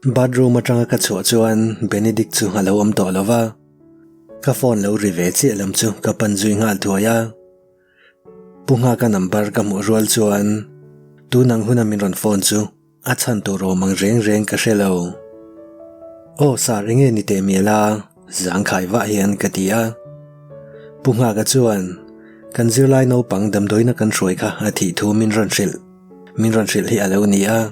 Bathroom atanga ka chhuah chuan Benedict chu a lo awm tawh lo va, ka phone lo ri ve chiah lam chu ka pan zui nghal thuai a. Pu Nghaka number ka hmuh rual chuan tunang huna min rawn phone chu a chhan tur awm ang reng reng ka hre lo. Aw sir enge ni teh mial a, zangkhai vah hian ka ti a. Pu Nghaka chuan kan zirlai naupang damdawiina kan hruai kha a thih thu min rawn hrilh. Min rawn hrilh hi a lo ni a.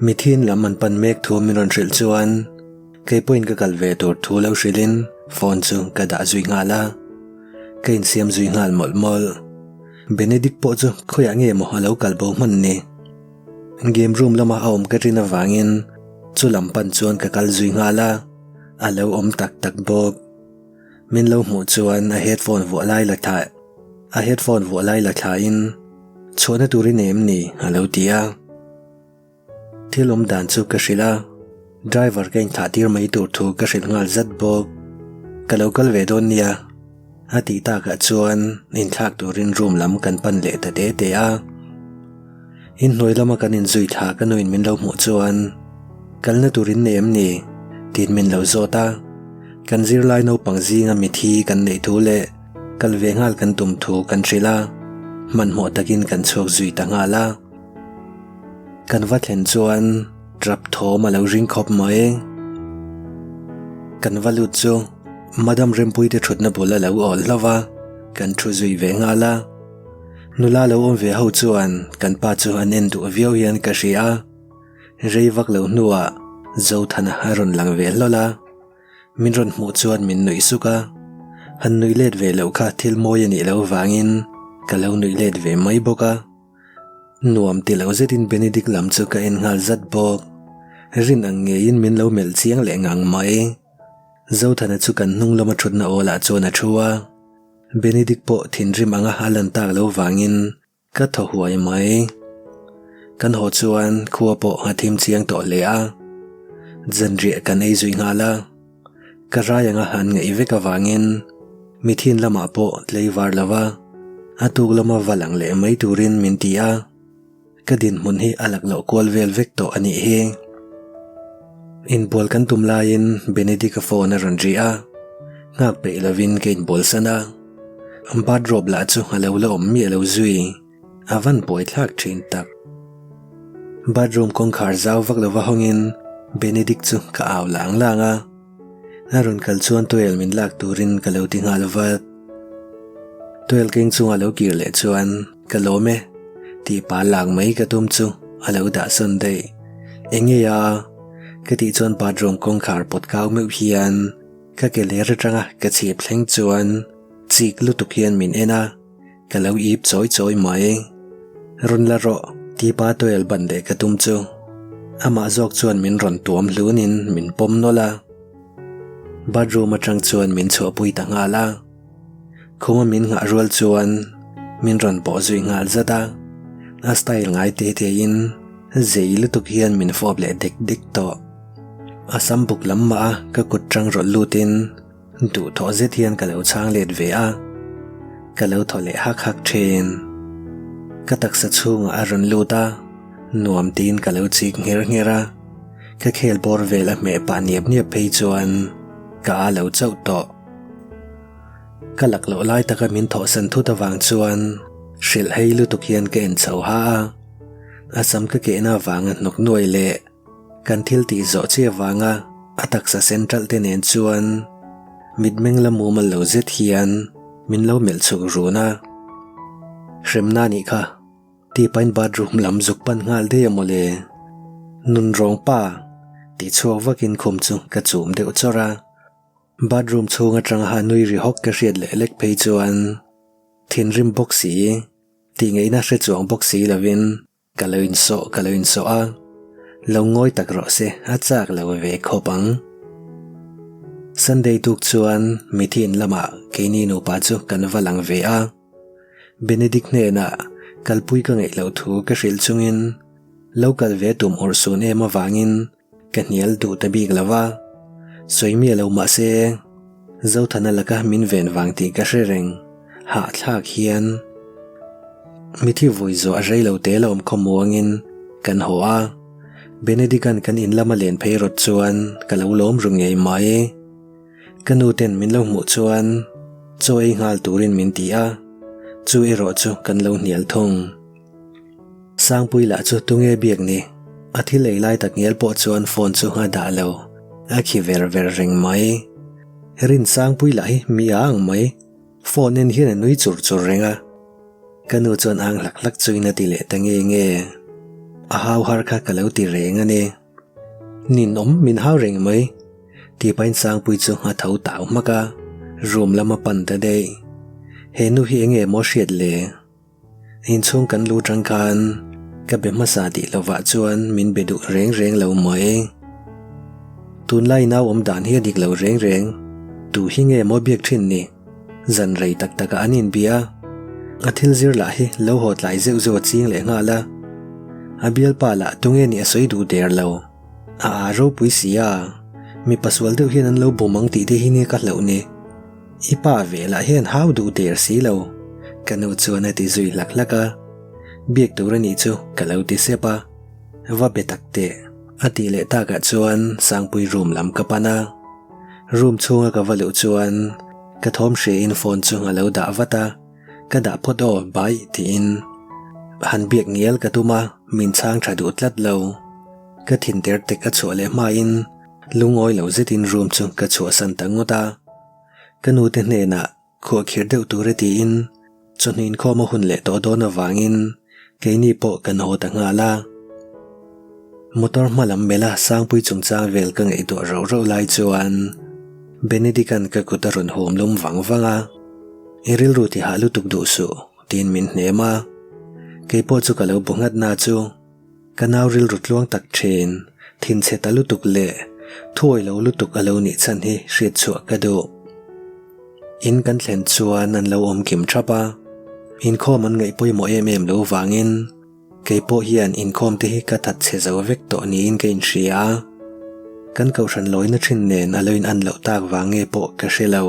Mithin lam an pan mek thu min rawn hrilh chuan kei pawhin ka kal ve tur thu lo hrilhin phone chu ka dah zui nghal a. Ka insiam zui nghal mawlh mawlh. Benedict pawh chu khawiah nge maw a lo kal bo hman ni? Game room lama a awm ka rin avangin chu lam pan chuan ka kal zui nghal a, a lo awm tak tak bawk. Min lo hmuh chuan a headphone vuah lai la thla a headphone vuah lai la thla in chhuahna turin em ni a lo ti a. Thil awm dan chu ka hrilh a, driver ka inthlah tir mai tur thu ka hrilh nghal zat bawk. Ka lo kal ve dawn nia a tih takah chuan inthlak turin room lam kan pan leh ta te te a. Inhnuai lama kan inzui thla ka nuin min lo hmuh chuan kalna turin nei em ni tiin min lo zawt a. Kan zirlai naupang zinga mithi kan neih thu leh kal ve nghal kan tum thu kan hrilh a, hmanhmawh takin kan chhuak zui ta nghal a. Kan va thlen chuan trap thawm a lo ring khawp mai. Kan va lut chu Madam Rempuite thutna bul a lo awl hlauh a, kan thu zui ve nghal a. Nula lo awm ve ho chuan kan pa chu an en duh viau hian ka hria a. Rei vak lo hnuah Zothana a rawn lang ve hlawl a. Min rawn hmuh chuan min nuih suk a. Han nuih let ve loh kha thil mawi a nih loh vangin ka lo nuih let ve mai bawk a. Nuam ti lo zetin Benedict lam chu ka en nghal zat bawk. Rin ang ngeiin min lo melh chiang leh ngang mai. Zothana chu kan hnung lama thutna awlah chuan a thu a. Benedict pawh thinrim anga a lan tak lo vangin ka thaw huai mai. Kan haw chuan khua pawh a thim chiang tawh hle a. Zanriah kan ei zui nghal a. Ka rai anga han ngaih vek avangin mithin lamah pawh tlei var lo va, a tuk lama va lang leh mai turin min ti a. Ka dinhmun hi a lakloh kual vel vek tawh a nih hi. Inbual kan tum laiin Benedict-a phone a rawn ri a, nghak peih lovin ka inbual san a. Bathrobe lah chu a lo la awm miah lo zui, a van pawi thlak thin tak. Bathroom kawngkhar zau vak lova hawngin Benedict chu ka au lang lang a. A rawn kal chuan towel min lak turin ka lo ti nghal vat. Towel keng chunga lo kir leh chuan ka lawm e tih pa lak mai ka tum chu a lo dah sawn daih. Eng nge a? Ka tih chuan bathroom kawngkhar pawt kau meuh hian ka ke ler atanga ka chhip thleng chuan chik lutuk hian min en a, ka lo ip chawi chawi mai. Rawn la rawh tih pa towel ban leh ka tum chu amah zawk chuan min rawn tuam hlunin min pawm nawlh a. Bathroom atang chuan min chhuahpui ta nghal a. Khuma min nghah rual chuan min rawn pawh zui nghal zat a, a style ngai te te in zei lutuk hian min fawp leh dek dek tawh. A sam buk lam mah a ka kut tang rawlh lut in duhthawh zet hian ka lo chhang let ve a, ka lo thaw leh hak hak thin. Ka taksa chhungah a rawn lut a, nuam tiin ka lo chik ngher ngher a, ka khel bawr vel a hmeh pah niap niap phei chuan ka a lo chauh tawh. Ka lak loh lai taka min thawhsan thut avang chuan hrilh hei lutuk hian ka en chho ha a. A sam ka kehna avanga hnawk nuai leh kan thil tih zawh chi avanga a taksa sen ṭalh te nen chuan mitmeng la mumal lo zet hian min lo melh chhuk run a. Hremna nih kha. Tih pahin bathroom lam zuk pan nghal daih a mawle. Nunrawng pa tih chhuak vakin khum chu ka chum deuh chawrh a. Bathroom chhung atanga ha nui ri hawk ka hriat leh lek phei chuan thinrim bawk si, tih ngaihna hre chuang bawk si lovin ka lo insawh ka lo insawh a, lo ngawi tak rawh se a chak lo ve khawp ang. Sunday tuk chuan mithin lamah keini nupa chu kan va lang ve a, Benedict hnenah kalpui ka ngaih loh thu ka hrilh chungin lo kal ve tum urhsun em avangin Ka hnial duh ta bik lo va, sawi miah lo mah se, Zothana laka min ven vang tih ka hre reng, hahthlak hian. Mithi vui zawh a rei lo te la awm khaw muangin kan haw a. Benedict-a'n kan in lama len phei rawt chuan ka lo lawm ru ngei mai. Ka nu ten min lo hmuh chuan chaw ei nghal turin min ti a, chu erawh chu kan lo hnial thung. Sangpui lah chu tunge biak ni? A thil ei lai tak ngial pawh chuan phone chu a dah lo, a khi ver ver reng mai. Rin Sangpui lah hi mi a ang mai, phone en hian a nui chur chur reng a. Ka nu chuan ang hlak hlak chuin a ti leh ta nge nge. A hau har kha ka lo ti reng a ni. Ninawm min hau reng mai. Tih pahin Sangpui chu a tho tau hmak a, room lam a pan ta daih. He nu hi enge maw hriat le? Inchhung kan lu tang khan ka be hmasa tih lovah chuan min be duh reng reng lo mai. Tunlai nau awm dan hi a dik lo reng reng. Tu hi nge maw biak thin ni? Zan rei tak takah an inbia a, a thil zir lah hi lo haw tlai zeuh zeuh a ching leh nghal a. A bialpa lah tunge nih a sawi duh der lo. A aa ropui si a, mipa sual deuh hian an lo bum ang tih te hi nia ka hlauh ni. I pa ve lah hian hau duh der si lo, ka nu chuan a ti zui hlak hlak a. Biak tur a nih chu ka lo ti sep a, va be tak teh a tih leh takah chuan Sangpui room lam ka pan a. Room chhunga ka va luh chuan ka thawm hriain phone chu a lo dah vat a, ka dah phawt aw bai tiin han biak ngial ka tum a, min chhang tha duh tlat lo. Ka thin ter tek a chhuah leh hmain Lungawi lo zetin room chu ka chhuahsan ta ngawt a, ka nute hnenah khuahkhir deuh tur e tiin chawhnu inkhawm a hun leh tawh dawn avangin keini pawh kan haw ta nghal a. Motor hma lam mela Sangpui chungchang vel ka ngaihtuah rauh rauh lai chuan Benedict-a'n ka kut a rawn hawm lum vang vang a, I rilru ti hah lutuk duh suh tiin min hnem a, keipawh chu ka lo bu nghat na chu. Ka nau rilru tluang tak thin, thinchhe ta lutuk leh thuawi lo lutuk a lo nih chhan hi hriat chhuah ka duh. In kan thlen chuan an lo awm kim thap a, inkhawm an ngaih pawimawh em em lo vangin kei pawh hian inkhawm te hi ka that chhe zo vek tawh niin ka inhria a, kan kohhran lawina thin nen a lo in an loh tak vang nge pawh ka hre lo.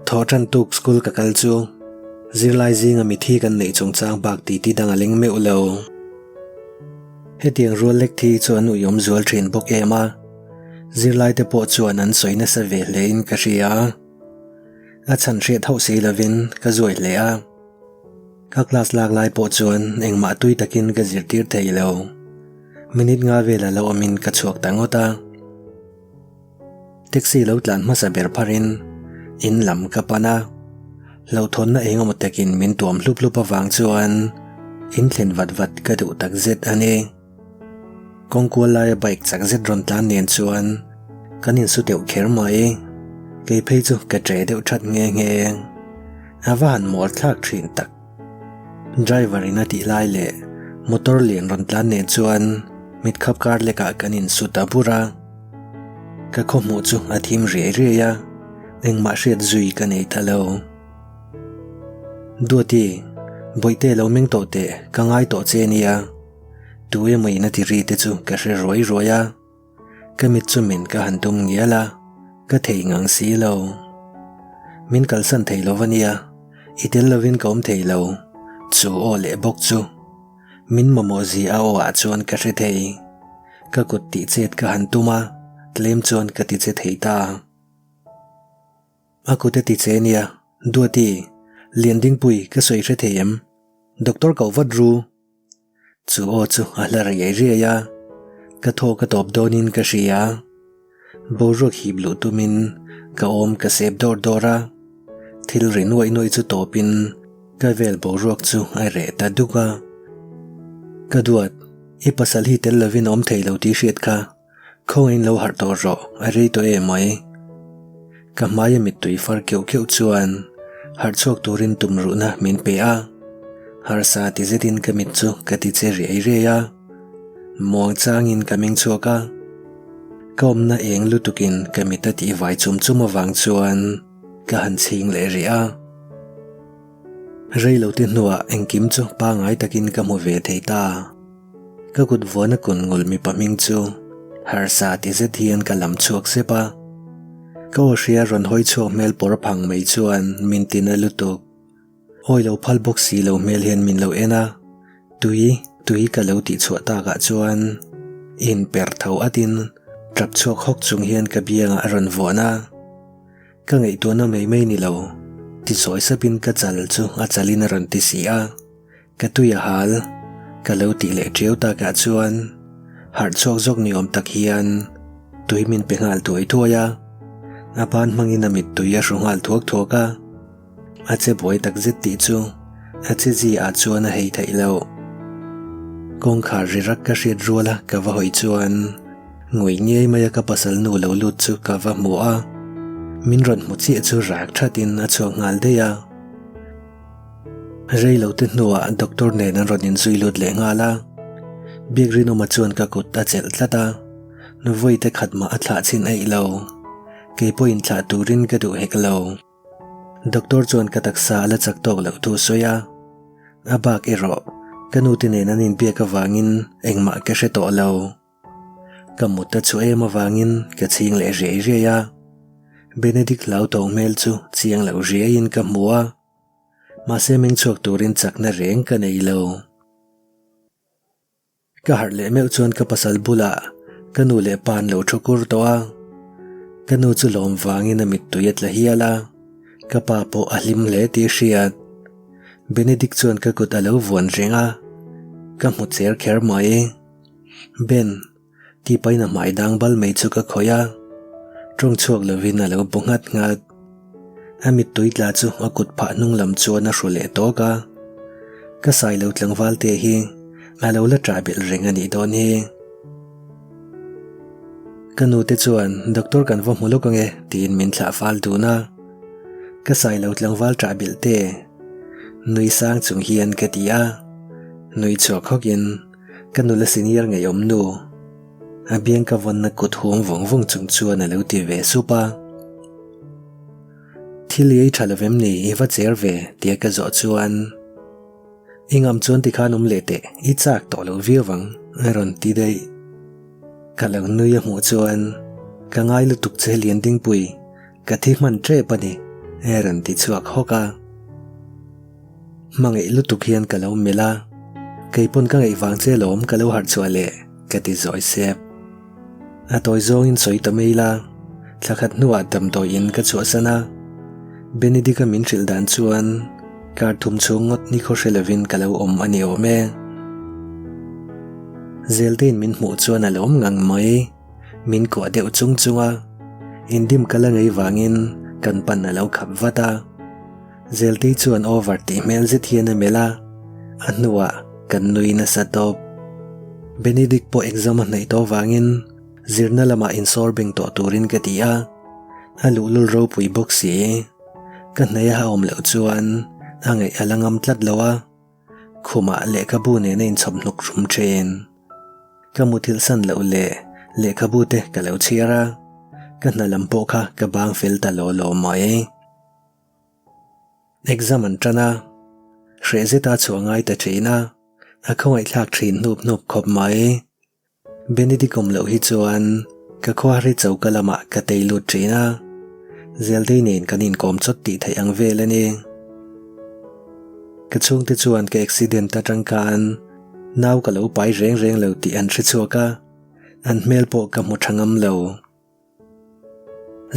Thaw tan tuk school ka kal chu zirlai zinga mithi kan neih chungchang bak titi dang a leng meuh lo. Hetiang rual lek thi chu an uiawm zual thin bawk em a, zirlai te pawh chuan an sawi nasa ve hle in ka hria. A chhan hriat hauh si lovin ka zuai hle a. Ka class lak lai pawh chuan engmah tui takin ka zirtir thei lo. Minute nga vel a lo awmin ka chhuak ta ngawt a. Taxi lo tlan hmasa ber pharin in lam ka pan a, hlauhthawnna eng emaw takin min tuam hlup hlup avang chuan in thlen vat vat ka duh tak zet a ni. Kawngkual laia bike chak zet rawn tlan nen chuan kan insu deuh kher mai, kei phei chu ka ṭe deuh ṭhat nghe nghe. A va han mawl thlak ṭhin tak. Driver in a tih lai leh motor lian rawn tlan nen chuan mit khap kar lekah kan insu ta bur a. Ka khaw hmuh chu a thim riai riai a, engmah hriat zui ka nei ta lo. Duati, Bawihte lo meng tawh teh, ka ngai tawh che nia. Tu emaw in a ti ri te chu ka hre ruai ruai a. Ka mit chu min ka han tum ngial a, ka thei ngang si lo. Min kalsan thei lo va nia, i tel lovin ka awm thei lo, chu aw leh bawk chu. Min mamawh zi a aw ah chuan ka hre thei. Ka kut tih chet ka han tum a, tlem chuan ka ti che thei ta. A kut a ti che nia, Duati, Liandingpui ka sawi hre thei em? Doctor koh vat ru. Chu aw chu a hla riai riai a, ka thaw ka tawp dawnin ka hria. Boruak hip luh tumin ka awm ka sep dawr dawr a, thil ri nuaih nuaih chu tawpin ka vel boruak chu a reh ta duk a. Ka duat, i pasal hi tel lovin awm thei lo tih hriat kha. Khawngaiin lo harh tawh rawh, a rei tawh em mai. Ka hmaia mittui far keuh keuh chuan harh chhuak turin tumruhna min pe a, harsa ti zetin ka mit chu ka ti che riai riai a, muang changin ka meng chhuak a, ka awmna eng lutukin ka mit a tih vai chum chum avang chuan ka han chhing leh rih a. Rei lo te hnuah engkim chu pangai takin ka hmu ve thei ta. Ka kut vuana kun ngul mipa hming chu harsa ti zet hian ka lam chhuak sep a. Ka aw hria rawn hawi chhuak hmel pawr phang mai chuan min tina lutuk. Awi lo phal bawk si lo hmel hian min lo en a, tui, tui ka lo tih chhuah takah chuan. Inper tho atin tap chhuak hawk chung hian ka biangah a rawn vuan a. Ka ngaihtuahna mai mai ni lo, ti sawi sapin ka chal chu a chalin a rawn ti si a. Ka tui a hal, ka lo tih leh ṭiau takah chuan harh chhuak zawk ni awm tak hian tui min pe nghal thuai thuai a. A ban hmangin a mittui a hru nghal thuak thuak a. A che buai tak zet tih chu a che zi ah chuan a hei theih loh. Kawngkhar ri rak ka hriat rual a ka va hawi chuan ngui ngei mai a ka pasal nu lo lut chu ka va hmu a. Min rawn hmu chiah chu rak that in a chhuak nghal daih a. Rei lo te hnuah doctor nen an rawn inzui lut leh nghal a. Biakrinawma chuan ka kut a chelh tlat a, vawi te khat mah a thlah chhin eih lo. Kei pawhin thlah turin ka duh hek lo. Doctor chuan ka taksa a la chak tawk loh thu a sawi a, a bak erawh ka nu te nen an inbiak avangin engmah ka hre tawh lo. Ka mut a chhuah em avangin ka chhing leh riai riai a, Benedict hlauthawng hmel chu chiang loh riaiin ka hmu a, mahse meng chhuak turin chakna reng ka nei lo. Ka harh leh meuh chuan ka pasal bulah ka nu leh pa an lo thu kur tawh a, ka nu chu lawm vangin a mittui a tla hial a, ka pa pawh a hlim hle tih a hriat. Benedict chuan ka kut a lo vuan reng a, ka hmu cher kher mai. Ben, tih pahin a hmai dang bal mai chu ka khawih a, tawng chhuak lovin a lo bu nghat nghat. A mittui tla chu a kut phah hnung lam chuan a hru leh tawk a, ka sai lo tlangval te hi a lo la ṭah belh reng a nih dawn hi. Ka nu te chuan doctor kan va hmu lawk ange tiin min thlah fal dun a, ka sai lo tlangval ṭah belh te nui sang chung hian ka ti a, nui chhuak hawkin Ka nula senior ngeiawm nu, a biang ka vawnna kut huam vawng vawng chung chuan a lo ti ve sup a. Thil i ei tha lovem ni i va cher ve tia ka zawh chuan I ngam chuan tikhan awm leh teh i chak tawh lo viau ang a rawn ti daih. Ka lo nui a hmuh chuan ka ngai lutuk che Liandingpui ka thi hman tep a ni a rawn ti chhuak hawk a. Hmangaih lutuk hian ka lo melh a, keipawn ka ngaih vang che lawm ka lo harh chhuah leh ka ti zawi sep. A tawi zawngin sawi ta mai la, thla khat hnuah damdawi in ka chhuahsan a, Benedict-a min hrilh dan chuan kar thum chhung ngawt ni khaw hre lovin ka lo awm a ni awm e. Zeltein min hmuh chuan a lawm ngang mai, min kuah deuh chung chung a, indim ka la ngei vangin kan pan a lo khap vat a. Zeltei chuan over tih hmel zet hian a melh a, a hnuah kan nui nasa tawp. Benedict pawh exam a hnaih tawh vangin zirna lamah insawr beng tawh turin ka ti a, a luhlul ropui bawk si. Ka hnaih a awm loh chuan a ngaih a la ngam tlat lo a, khumah lehkhabu nena inchhawp hnuk hrum thin. Ka muthilh san loh leh lehkhabu te ka lo chhiar a, ka hna lam pawh kha ka bang fel ta law law mai. Exam an tan a, hreh zeta chhuah ngai ta thin a, a khawngaihthlak thin hnup hnup khawp mai. Benedict awm loh hi chuan ka khuahri choka lamah ka tei lut thin a, Zeldei nen kan inkawm chawt tih theih ang vel a ni. Ka chhungte chuan ka accident atang khan nau ka lo pai reng reng lo tih an hre chhuak a, an hmel pawh ka hmu tha ngam lo.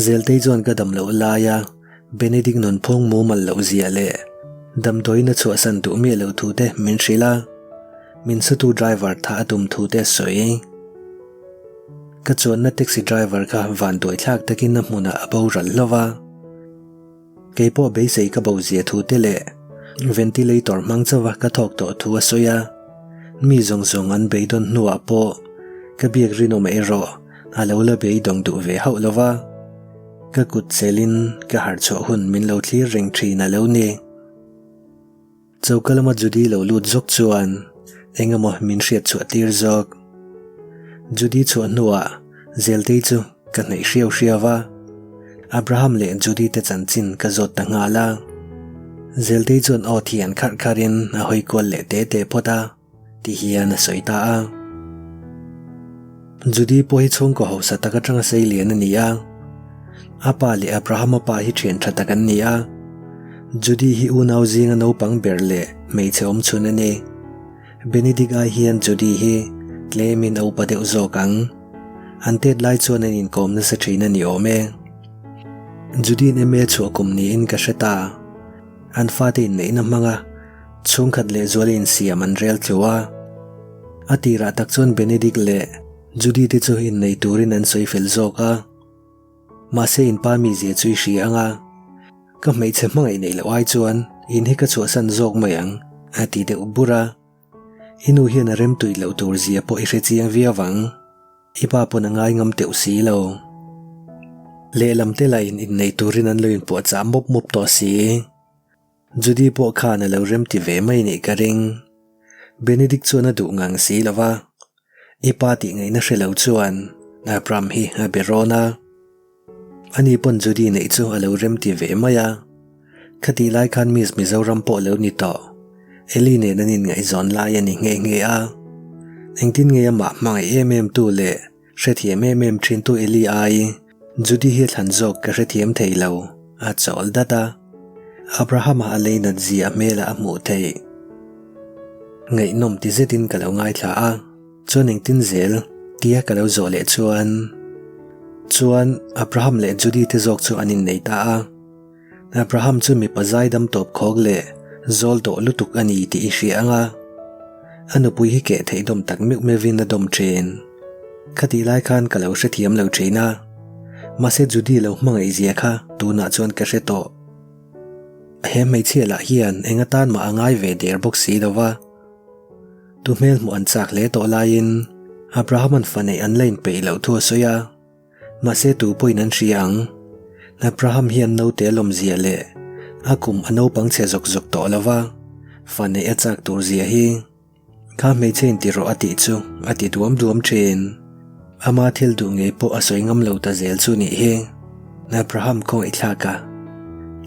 Zeltei chuan ka dam loh laia Benedict nunphung mumal loh zia leh damdawiin a chhuahsan duh miah loh thu te min hrilh a, min sutu driver tha a tum thu te a sawi. Ka chuanna taxi driver kha vanduai thlak takin a hmunah a boral hlauh a. Kei pawh beisei ka bo zia thu te leh ventilator hmang chauha ka thawk tawh thu a sawi a, mi zawng zawng an beidawn hnuah pawh ka biak rinawm erawh a lo la beidawng duh ve hauh lo va, ka kut chelin ka harh chhuah hun min lo thlir reng thin a lo ni. Choka lama Judy lo lut zawk chuan eng emaw min hriat chhuah tir zawk. Judy chhuah hnuah Zeltei chu ka hnaih hriau hriau a, Abraham leh Judy te chanchin ka zawt ta nghal a. Zeltei chuan aw thian kharh kharhin a hawi kual leh te te phawt a, ti hian a sawi ta a. Judy pawh hi chhungkaw hausa tak atanga sei lian a ni a. A pa leh Abraham-a pa hi thian tha tak an ni a. Judy hi unau zinga naupang ber leh hmeichhe awm chhun a ni. Benedict ai hian Judy hi Tlemin a upa deuh zawk ang. An tet lai chuan an inkawm nasa thin a ni awm e. Judy-in MA chhuah kum niin ka hre ta. An fate inneihna hmanga chhungkhat lehzuala insiam an rel tlu a. A tirah tak chuan Benedict leh Judy te chu innei turin an sawi fel zawk a. Mahse in pa mizia chu i hria ang a, ka hmeichhe hmangaih neih loh ai chuan in hi ka chhuahsan zawk mai ang a ti deuh bur a. I nu hian a rem tuih loh tur zia pawh i hre chiang viau ang. I pa pawn a ngai ngam teuh si lo. Lehlam te lah in innei turin an lo inpuahchah mawp mawp tawh si. Judy pawh khan a lo remti ve mai nih ka ring. Benedict chuan a duh ngang si lo va, I pa tih ngaihna hre lo chuan Abram hi a be rawn a. Ani pawn Judy neih chu a lo remti ve mai a. Khatih lai khan Miss Mizoram pawh lo ni tawh. Eli nen an inngaihzawn lai a ni nghe nghe a. Engtin nge amah hmangaih em em tu leh Hrethiam em em thin tu Eli ai, Judy hi a thlan zawk ka hrethiam thei lo, a chawl dat a. Abraham-a a lei nat zia a hmelah a hmuh theih. Ngaihnawm ti zetin ka lo ngaithla a, chuan engtin zel tia ka lo zawh leh chuan chuan Abraham leh Judy te zawk chu an innei ta a. Abraham chu mipa zaidam tawp khawk leh zawl tawh lutuk a ni tih i hria ang a. A nupui hi keh theih dawm tak meuh meuhin a dawm thin. Khatih lai khan ka lo hrethiam lo thin a. Mahse Judy lo hmangaih zia kha tunah chuan ka hre tawh. He hmeichhia lah hian eng atan mah a ngai ve der bawk si lo va. Tu hmel hmuh an chak hle tawh laiin Abraham-a'n fa neih an la inpeih loh thu a sawi a. Mahse tu pawhin an hria ang. Abraham hian naute a lawmzia leh a kum a naupang chhe zawk zawk tawh lo va, fa neih a chak tur zia hi. Kha hmeichhe in ti rawh a tih chu a ti duam duam thin. Ama thil duh ngei pawh a sawi ngam lo ta zel chu nih hi. Abraham khawngaih thlak a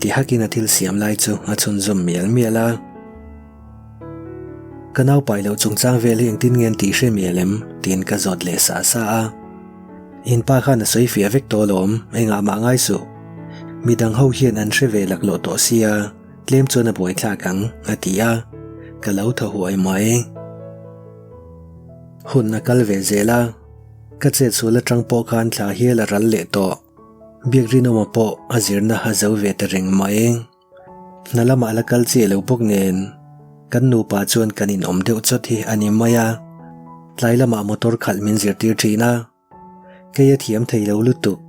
ti hakin a thil siam lai chu a chhunzawm mial mial a. Ka naupai loh chungchang vel hi engtin nge an tih hre mial em? tiin ka zawt leh sa sa a. In pa khan a sawi fiah vek tawh alawm, engah mah ngai suh. Midang ho hian an hre ve laklawh tawh sia, tlem chuan a buaithlak ang, a ti a, ka lo thaw huai mai. Hun a kal ve zel a, ka chetsual atang pawh khan thla hial a ral leh tawh. Biakrinawma pawh a zirna a zo ve ta reng mai. Hna lamah la kal chiah lo bawk nen kan nupa chuan kan inawm deuh chawt hi a ni mai a, tlai lamah motor khalh min zirtir thin a, kei a thiam thei lo lutuk,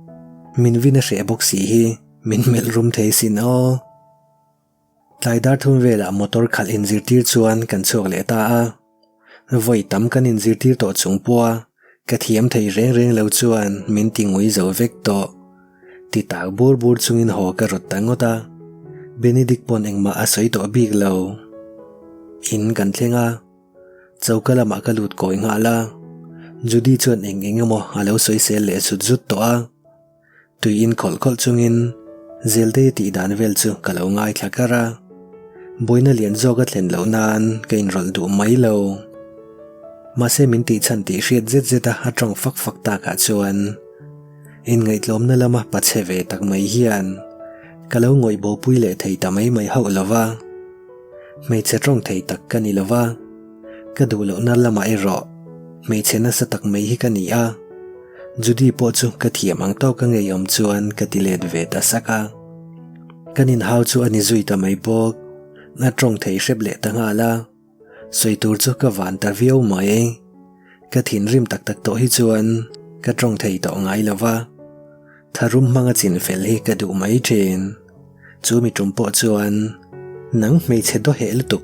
min vin a hreh bawk si hi min melh rum thei sin aw. Tlai dar thum velah motor khalh inzirtir chuan kan chhuak leh ta a. Vawi tam kan inzirtir tawh chung pawha ka thiam thei reng reng lo chuan min ti ngui zo vek tawh. Ti tak bur bur chungin haw ka rawt ta ngawt a, Benedict pawn engmah a sawi tawh bik lo. In kan thleng a, choka lamah ka lut kawi nghal a, Judy chuan eng eng emaw a lo sawisel leh zut zut tawh a. Tui in khawlh khawlh chungin Zeltei tih dan vel chu ka lo ngaithla kar a, buaina lian zawk a thlen loh nan ka inrawlh duh mai lo. Mahse min tih chhan tih hriat zet zet a a tawng fak fak takah chuan inngaihtlawmna lama pachhe ve tak mai hian ka lo ngawih bopui leh thei ta mai mai hauh lo va. Hmeichhe tawng thei tak ka ni lo va, ka duh lohna lamah erawh hmeichhe nasa tak mai hi ka ni a. Judy pawh chu ka thiam ang tawk a ngeiawm chuan ka ti let ve ta sak a. Kan inhau chu a ni zui ta mai bawk. A tawng thei hrep leh ta nghal a. Sawi tur chu ka van ta viau mai. Ka thinrim tak tak tawh hi chuan ka tawng thei tawh ngai lo va. Tharum hmanga chin fel hi ka duh mai thin. Chu mi tum pawh chuan nang hmeichhe dawheh lutuk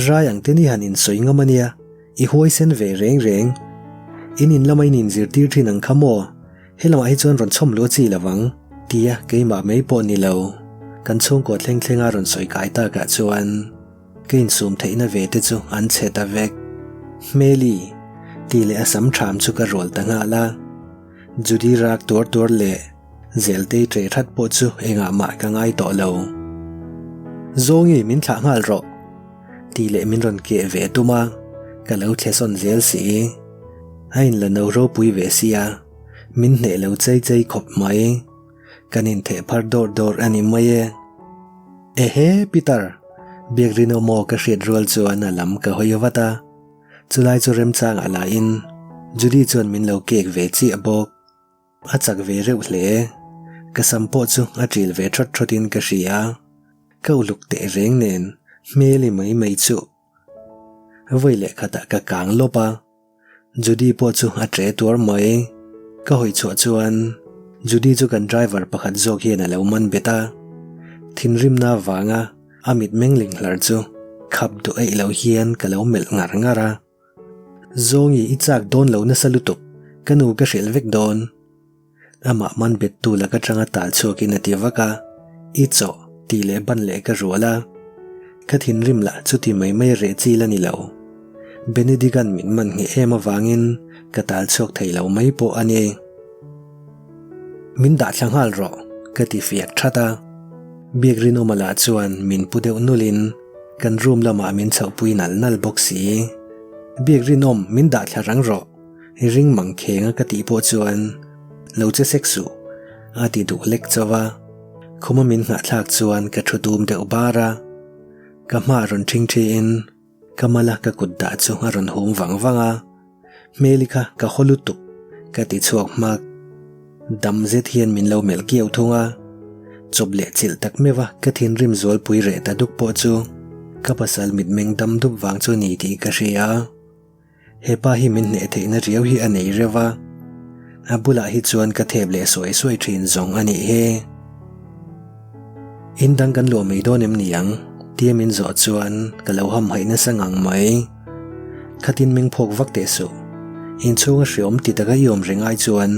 rai ang te ni han insawi ngam a nia. I huaisen ve reng reng. In in lama in inzirtir thin ang kha maw? Helamah hi chuan rawn chhawm luh a chi lovang, tia keimah mai pawh ni lo. Kan chhungkaw thleng thlenga rawn sawi kai takah chuan ka insum theihna ve te chu an chhe ta vek. Hmeli, tih leh a sam ṭham chu ka rual ta nghal a. Judy rak tuar tuar leh Zeltei ṭe ṭhat pawh chu engah mah ka ngai tawh lo. Zawngi min thlah nghal rawh. Tih leh min rawn keh ve tum a, ka lo thle sawn zel si. A in la no ropui ve sia, min hneh lo chei chei khawp mai. Kan intheh phar dawr dawr a ni mai e. Ehe Peter! Biakrinawm aw ka hriat rual chuan a lam ka hawi vat a. Chulai chu remchangah lahin. Judy chuan min lo kek ve chiah bawk. A chak ve reuh hle. Ka sam pawh chu a ṭil ve ṭhawt ṭhawtin ka hria. Ka uluk teh reng nen hmel i mai mai chu. Vawi leh khatah ka kang lawp a. Judy pawh chu a ṭe tuar mai. Ka hawi chhuah chuan Judy chu kan driver pakhat zawk hian a lo man bet a. Thinrimna avanga a mitmeng ling hlar chu khap duh eih lo hian ka lo melh ngar ngar a. Zawngi i chak dawn lo nasa lutuk, ka nu ka hrilh vek dawn. Amah man bettu lak atanga tal chhuakin a ti vak a, I chawh tih leh ban leh ka rual a. Ka thinrim lah chuti mai mai reh chi la ni lo. Benedict-a'n min man ngheh em avangin ka tal chhuak thei lo mai pawh a ni. Min dah thla nghal rawh, ka ti fiak that a. Biak Rinawma lah chuan min pu deuh nulin kan room lamah min chhohpui nal nal bawk si. Biak Rinawm, min dah thla rang rawh, i ring mang kheng a ka tih pawh chuan lo che sek suh, a ti duh lek chauh a. Khuma min nghahthlak chuan ka thu tum deuh bar a. Ka hmaah rawn ṭhingṭhiin ka mala ka kut dah chu a rawn hum vang vang a. Hmeli kha ka haw lutuk, ka ti chhuak hmak. Dam zet hian min lo melh kiau thung a. Chawp leh chilh tak meuh a ka thinrim zualpui reh ta duk pawh chu ka pasal mitmeng dam dup vang chu ni tih ka hria. He pa hi min hneh theihna riau hi a nei reuh a. A bulah hi chuan ka thep leh suai suai thin zawng a nih hi. In dang kan luah mai dawn em ni ang? Tia min zawh chuan ka lo hamhaih nasa ngang mai. Khatin meng phawk vak teh suh. Inchhunga hreawm ti taka i awm reng ai chuan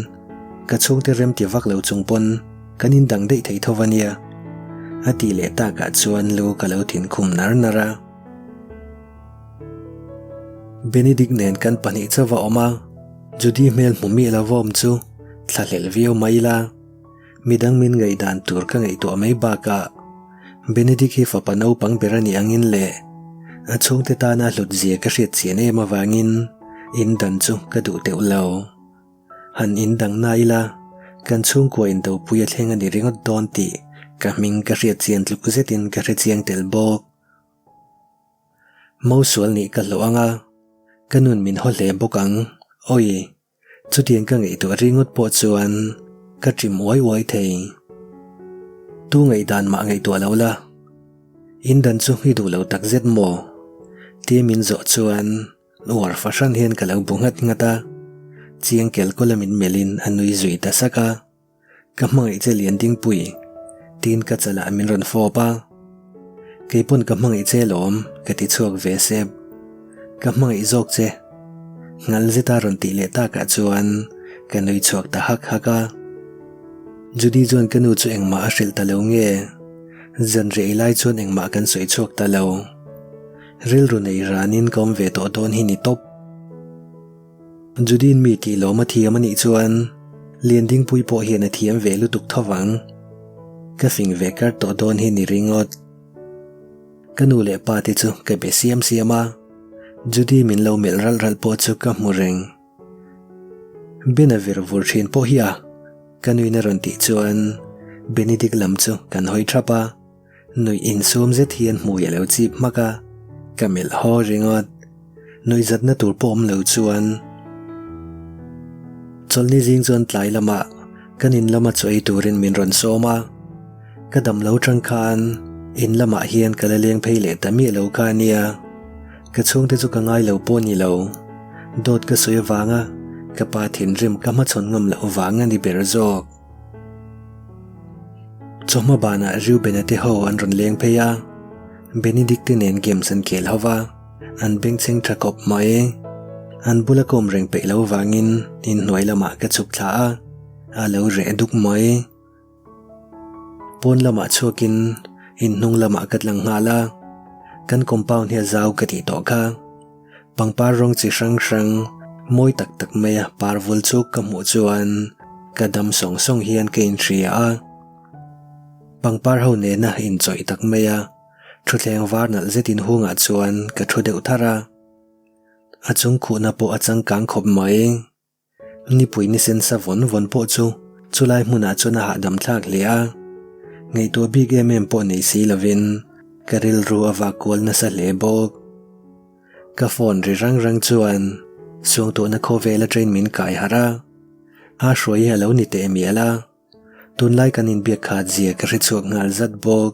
ka chhungte rem ti vak lo chung pawn kan in dang daih thei tho va nia. A tih leh takah chuan lu ka lo thinkhum nar nar a. Benedict nen kan pahnih chauh a awm a, Judy hmel hmu miah lo va awm chu thlahlel viau mai ila. Midang min ngaihdan tur ka ngaihtuah mai bakah Benedict hi fapa naupang ber a nih angin leh a chhungte tana hlut zia ka hriat chian em avangin in dan chu ka duh teuh lo. Han in dang na ila kan chhungkua in dopui a thleng a ni ringawt dawn tih ka hming ka hriat chian tluk zetin ka hre chiang tel bawk. Mausual nih ka hlawh anga ka nun min haw hle bawk ang, awi! Chutiang ka ngaihtuah ringawt pawh chuan ka ṭim uai uai thei. Tu ngaihdan mah ngaihtuah lo la, in dan chu i duh lo takzet maw? Tia min zawh chuan uar fahran hian ka lo bu nghat nghat a, chiang kel kawla min melhin a nui zui ta sak a. Ka hmangaih che lian dingpui, tiin ka chalah min rawn fawp a. Kei pawn ka hmangaih che lawm, ka ti chhuak ve sep. Ka hmangaih zawk che. Ngal zeta rawn tih leh takah chuan ka nui chhuak ta hak hak a. Judy chuan ka nu chu engmah a hrilh ta lo nge? Zan rei lai chuan engmah kan sawi chhuak ta lo. Rilru nei ranin ka awm ve tawh dawn hi ni tawp. Judy'n mi tih lawm a thiam a nih chuan Liandingpui pawh hian a thiam ve lutuk tho vang. Ka fing ve kar tawh dawn hi ni ringawt. Ka nu leh pa te chu ka be siam siam a, Judy min lo melh ralh ralh pawh chu ka hmu reng. Ben a vir vur thin pawh hi a, ka nuin a rawn tih chuan Benedict lam chu kan hawi thap a. Nuih insum zet hian hmui a lo chip hmak a, ka melh haw ringawt. Nuih zatna tur pawh awm lo chuan Chawlhni zing chuan tlai lamah kan in lama chaw ei turin min rawn sawm a, ka dam lo tang khan in lamah hian ka la leng phei leh ta miah lo kha a nia. Ka chhungte chu ka ngai lo pawh ni lo, dawt ka sawi avanga ka pa thinrim ka hmachhawn ngam loh vang a ni ber zawk. Chawhma banah Reuben-a te ho an rawn leng phei a, Benedict te nen games an khel ho va, an bengchheng tha khawp mai. An bula kawm reng peih lo vangin inhnuai lamah ka chhuk thla a, a lo reh duk mai. Pawn lamah chhuakin inhnung lamah ka tlang nghal a, kan compound hi a zau ka tih tawh kha. Pangpar rawng chi hrang hrang mawi tak tak maia par vul chuk ka hmuh chuan ka dam sawng sawng hian ka inhria a. Pangpar ho nena inchawih tak maia thutthleng var nalh zetin hungah chuan ka thu deuh thar a. A chung khuhna pawh a changkang khawp mai. Nipui ni sen sa vawn vawn pawh chu chulai hmunah chuan a hahdam thlak hle a, ngaihtuah bik em em pawh nei si lovin ka rilru a vak kual nasa hle bawk. Ka phone ri rang rang chuan Suangtuahna khawvel atangin min kai harh a, a hruai hi a lo ni teh mial a, tunlai kan inbiak khat zia ka hrechhuak nghal zat bawk.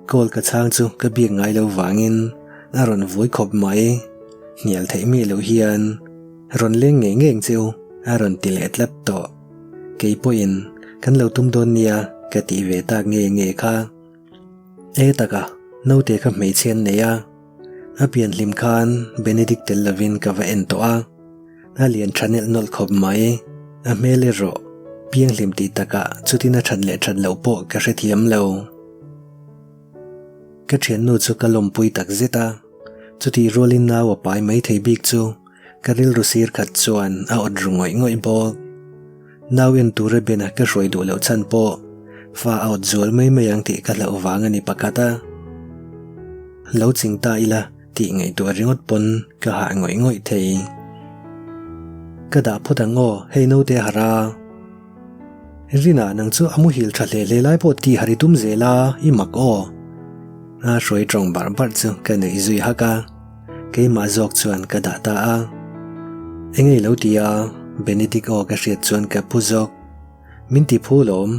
Call ka chhang chu ka biak ngai lo vangin a rawn vui khawp mai. Hnial theih miah loh hian rawn leng ngei ngei ang che u a rawn ti leh tlat tawh. Kei pawhin kan lo tum dawn nia ka tih ve tak nge nge kha. E taka, naute kha hmeichhe an nei a. A pian hlim khan Benedict tel lovin ka va en tawh a, a lian tha nelh nawlh khawp mai. A hmel erawh pianghlim tih takah chutin a that leh that loh pawh ka hrethiam lo. Ka thiannu chu ka lawmpui tak zet a, chutih rualin nau a pai mai thei bik chu ka rilru sir khat chuan a awt ru ngawih ngawih bawk. Nau en tura bena ka hruai duh loh chhan pawh fa a awt zual mai mai ang tih ka hlauh vang a ni pakhat a. Lo ching ta ila tih ngaihtuah ringawt pawn ka hah ngawih ngawih thei. Ka dah phawt ang aw, hei naute a harh a. Rina nang chu a muhil tha hle hle lai pawh tih har i tum zel a, i mak aw. A hruai tawng barh barh chu ka neih zui hak a. Keimah zawk chuan ka dah ta a. Engei lo ti a, Benedict aw ka hriat chuan ka pu zawk. Min ti phu lawm,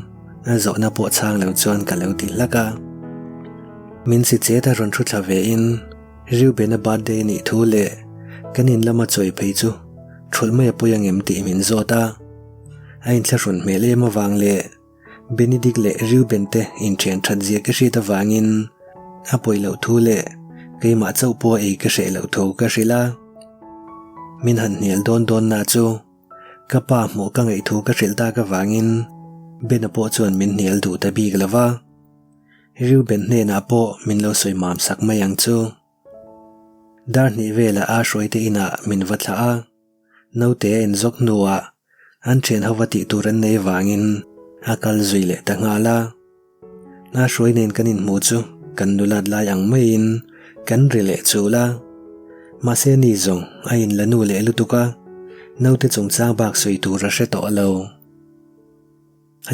a zawhna pawh chhang lo chuan ka lo ti hlak a. Min si chet a rawn thu thla ve in, Reuben-a birthday nih thu leh kan in lama chawi phei chu thulh mai a pawi angem tih min zawt a. A inthlahrun hmel em avang leh Benedict leh Reuben te inthian that zia ka hriat avangin a pawi loh thu leh keimah chauh pawh ei ka hreh loh thu ka hrilh a. Min han hnial dawn dawn na chu ka pa hmuh ka ngaih thu ka hrilh tak avangin Bena pawh chuan min hnial duh ta bik lo va. Reuben hnenah pawh min lo sawi mam sak mai ang chu. Dar hnih velah a hruaite inah min va thlah a. Naute a inzawk hnuah an thian hova tih tur an nei vangin a kal zui leh ta nghal a. A hruai nen kan inhmu chu kan nulat lai ang maiin kan ri leh chul a. Mahse ni zawng a inla nu leh lutuk a, naute chungchang bak sawi tur a hre tawh lo.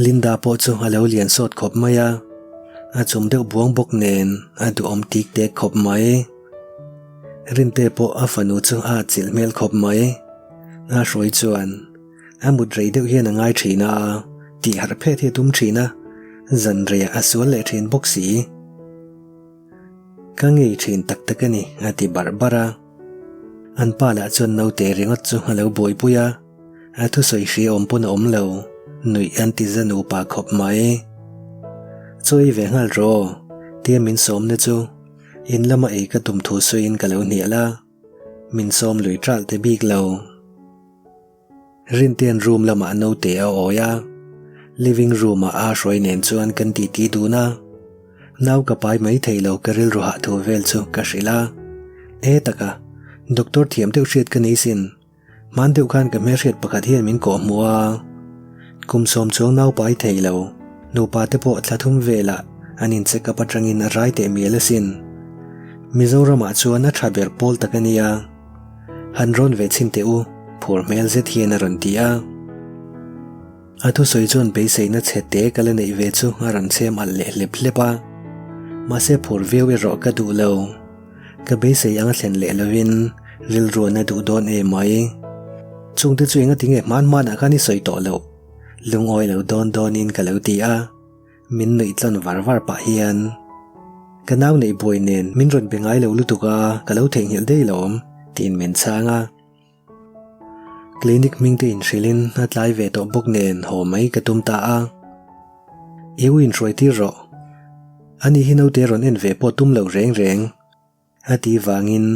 Linda pawh chu a lo lian sawt khawp mai a, a chum deuh buang bawk nen a duhawm tik tek khawp mai. Rinte pawh a fanu chu a atchilh hmel khawp mai. A hruai chuan a mut rei deuh hian a ngai thin a, tih harh phet hi a tum thin a, zan reiah a sual leh thin bawk si. Ka ngei thin tak tak a ni, a ti barh barh a. An pa lah chuan naute ringawt chu a lo buaipui a, a thusawi hria awm pawn a awm lo, nuih an ti za nupa khawp mai. Chaw ei ve nghal rawh, tia min sawmna chu in lama ei ka tum thu sawiin ka lo hnial a, min sawm lui ṭalh te bik lo. Rintea'n room lamah naute a awi a, living room ah a hruai nen chuan kan titi dun a. Nau ka pai mai thei lo ka rilru hah thu vel chu ka hrilh a. E taka, doctor thiam deuh hriat ka nei sin. Hman deuh khan ka hmelhriat pakhat hian min kawh hmuh a. Kum sawm chuang nau pai thei lo, nupa te pawh thla thum velah an in check up atangin a rai teh mial asin. Mizoramah chuan a tha ber pawl tak a nia. Han rawn ve chhin teh u, phur hmel zet hian a rawn ti a. A thusawi chuan beiseina chhe te ka la neih ve chu a rawn chhem alh leh hlep hlep a. Mahse phur viau erawh ka duh lo. Ka beisei anga thlen leh lovin rilruan a duh dawn em mai. Chungte chu enga tinge hman hmanah khan i sawi tawh loh? Lungawi lo dawn dawnin ka lo ti a. Min nuih tlawn var var pah hian, Ka nau neih buai nen min rawn be ngai lo lutuk a, ka lo theihnghilh daih lo awm, tiin min chhang a. Clinic hming te inhrilhin a tlai ve tawh bawk nen haw mai ka tum ta a. I u inhruai tir rawh. Ani hi naute rawn en ve pawh tum lo reng reng, a ti vangin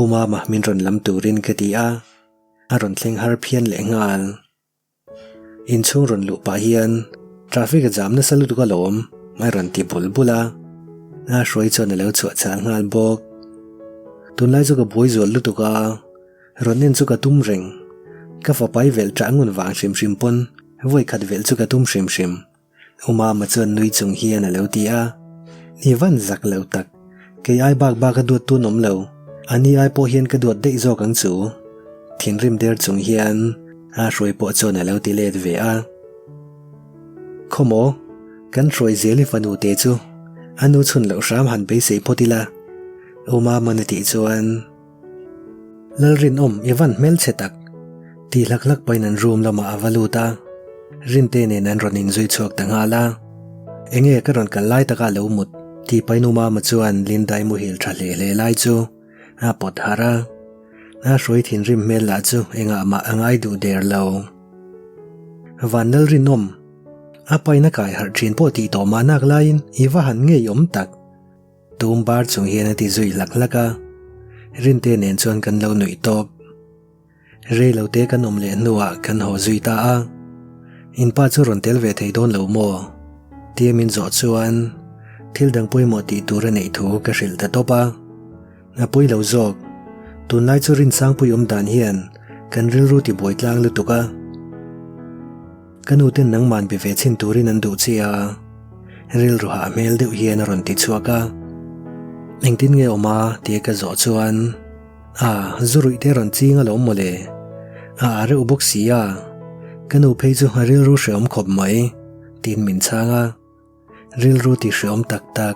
U Mama min rawn lam turin ka ti a, a rawn thleng har phian lehnghal. Inchhung rawn luh pah hian traffic a jam nasa lutuk alawm a rawn ti bul bul a, a hruai chuan a lo chhuah chhal nghal bawk. Tunlai chu ka buai zual lutuk a, rawn en chu ka tum reng. Ka fapai velh ṭah ngun vang hrim hrim pawn vawi khat velh chu ka tum hrim hrim. U Mama chuan nui chung hian a lo ti a, Ni van zak lo tak, kei ai bak bak a duat tun awm lo, a ni ai pawh hian ka duat daih zawk ang chu. Thinrim der chung hian a hruai pawh chuan a lo ti let ve a. Khawmaw, kan hruai zel i fanu te chu a nu chhun loh hram han beisei phawt ila, U Mama'n a tih chuan. Lalrinawm i van hmelchhe tak! Tih hlak hlak pahin an room lamah a va lut a, Rinte nen an rawn inzui chhuak ta nghal a. Enge ka rawn kal lai takah lo mut? Tih pahin U Mama chuan Lindai muhil tha hle hle lai chu a pawt harh a. A hruai thinrim hmel lah chu engah mah a ngai duh der lo. Van Lalrinawm, a pain a kai harh thin pawh tih tawh mah nak laiin i va han ngei awm tak! Tum bar chung hian a ti zui hlak hlak a, Rinte nen chuan kan lo nuih tawp. Rei lo te kan awm leh hnuah kan haw zui ta a, In pa chu rawn tel ve thei dawn lo maw? Tia min zawh chuan thil dang pawimawh tih tur a neih thu ka hrilh ta tawp a. A pawi lo zawk, tunlai chu Rinsangpui awm dan hian kan rilru ti buai tlang lutuk a. Ka nu ten nangman be ve chhin turin an duh che a, rilru hah hmel deuh hian a rawn ti chhuak a. Engtin nge awm a? tia ka zawh chuan, A, zu ruih te rawn ching alawm mawle. A a reuh bawk si a, ka nu phei chu a rilru hreawm khawp mai, tiin min chhang a. Rilru ti hreawm tak tak.